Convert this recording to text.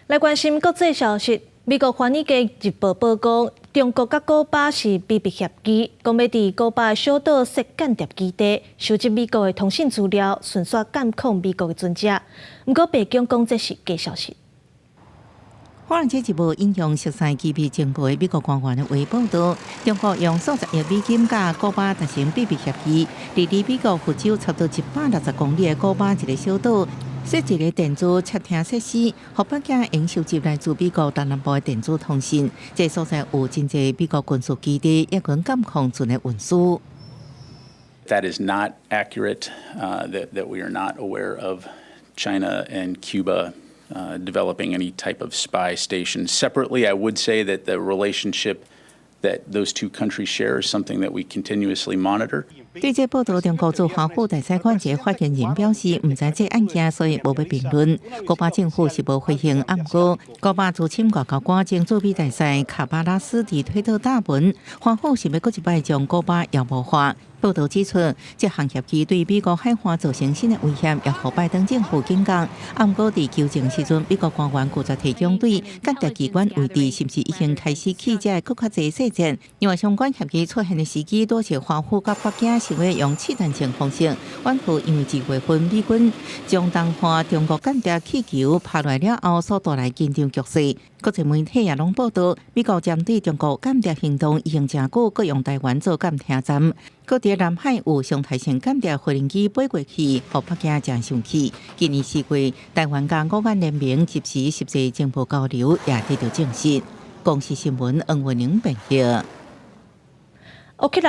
來關心國際消息，美國華爾街日報報講，中國佮古巴是秘密協議，講欲佇古巴小島設間諜基地，收集美國的通訊資料，順紲監控美國的船隻。毋過白宮講這是假消息。華爾街日報引用熟悉機密情報的美國官員的話報導，中國用數十億美金佮古巴達成秘密協議，佇離美國佛州差不多160公里的古巴一個小島，設一個電子竊聽設施，予北京會用收集來自美國東南部的電子通訊。這個所在有真濟美國軍事基地，也跟監控船的運輸。 That is not accurate. That we are not aware of China and Cuba developing any type of spy station. Separately, I would say that the relationship that those two countries share is something that we continuously monitor. 對這報導，中國駐華府大使館一個發言人表示，毋知這案件，所以無欲評論。古巴政府是無回應，毋過古巴資深外交官前駐美大使卡巴拉斯佇推特打文，華府是欲閣一擺將古巴妖魔化。報導指出，這項協議對美國海岸造成新的威脅，也予拜登政府警覺。毋過佇求證時陣，美國官員拒絕提供對間諜機關位置是毋是已經開始起這閣較濟細節。因為相關協議出現的時機，拄是華府佮北京想欲用試探性方式，緩和因為2月份美軍將東岸中國間諜氣球拍落了後所帶來緊張局勢。國際媒體也攏報導，美國針對中國間諜行動已經誠久，閣用台灣做監聽站。閣佇南海有常態性間諜飛行機飛過去，予北京誠生氣。今年4月，台灣佮五眼聯盟及時實際情報交流也得到證實。公視新聞黃文玲編譯。烏克蘭。